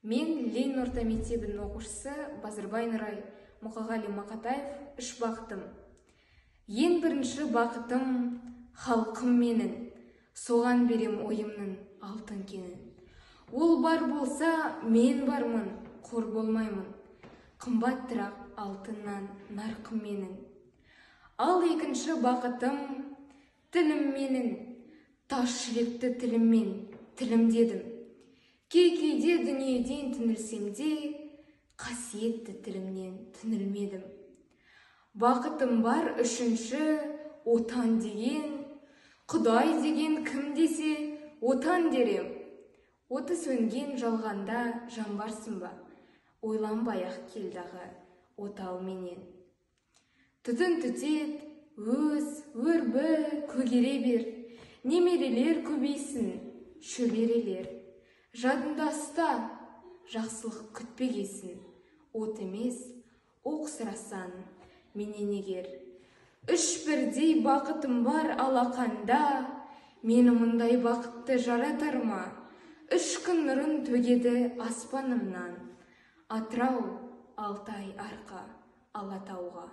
Мен Ленин орта мектебінің оқушысы Базарбай Нұрай. Мұқағали Мақатаев, «Үш бақытым». Ең бірінші бақытым – халқым менің, соған берем ойымның алтын кенін. Ол бар болса, мен бармын, қор болмаймын, қымбаттырақ алтыннан нарқым менің. Ал екінші бақытым – тілім менің, тас жүректі тіліммен тілімдедім. Кей кейде дүниеден түңілсем де, қасиетті тілімнен түңілмедім. Бақытым бар үшінші – Отан деген. Құдай деген кім десе, Отан дер ем. Оты сөнген жалғанда жан барсың ба, ойланбай ақ кел дағы отал менен. Түтін түтет, өс, өрбі, көгере бер, немерелер көбейсін, шөберелер. Жадында ұста, жақсылық күтпегесін, от емес, оқ сұрасаң менен егер. Үш бірдей бақытым бар алақанда, мені мұндай бақытты жаратар ма? Үш күн нұрын төгеді аспанымнан: Атырау, Алтай, Арқа, Алатауға.